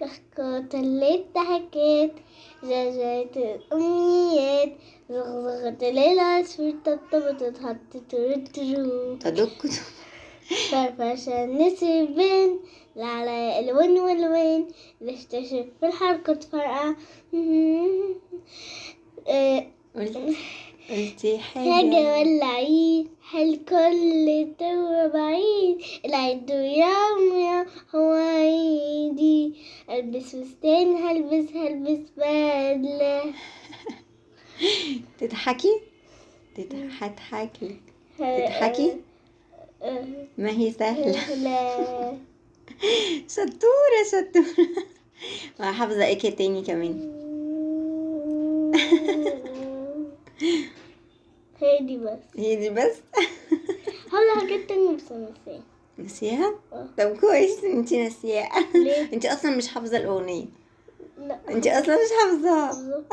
ضحكات اللي ضحكت، جاجات الأمنيات، زغزغة العصفور، طبطبة تتحط ترترو، تدك. فرفشة النسبين على الوان والوين، نكتشف في الحركة تفرقع. قلتي قلتي حاجة حاجة ولا عيد، الكل تو بعيد، العيد يوم يوم هو عيدي، ألبس فستان، هلبس هلبس بدلة. تضحكي، تضحكي تضحكي، ما هي سهلة. لا. شطورة شطورة. وحافظة ايه تاني كمان؟ هي دي بس. هي دي بس. هلا حاجات تانية بس أنا ناسيها. نسيها؟ آه. طب كويس ان انتي ناسيها. ليه؟ انتي اصلا مش حافظة الاغنية. لا. انتي اصلا مش حافظاها. حافظة.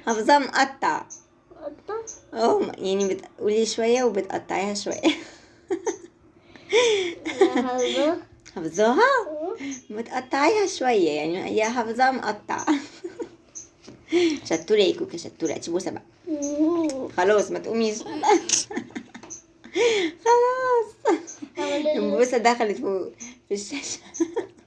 حافظاها مقطع. مقطع؟ اه، يعني بتقولي شوية وبتقطعيها شوية. لا حافظة. حافظاها؟ آه. بتقطعيها شوية، يعني هي حافظاها مقطع. شطورة يا كوكا، شطورة. هاتي بوسة بقى. خلاص ما تقوميش. خلاص. البوسة دخلت في الشاشة.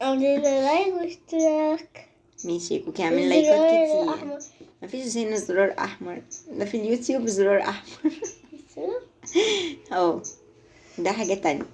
اعملي like واشتراك. ماشي يا كوكي، اعملي لايكات الزرار كتير. الأحمر. مفيش هنا زرار أحمر، ده في اليوتيوب زرار أحمر. اه ده حاجة تانية.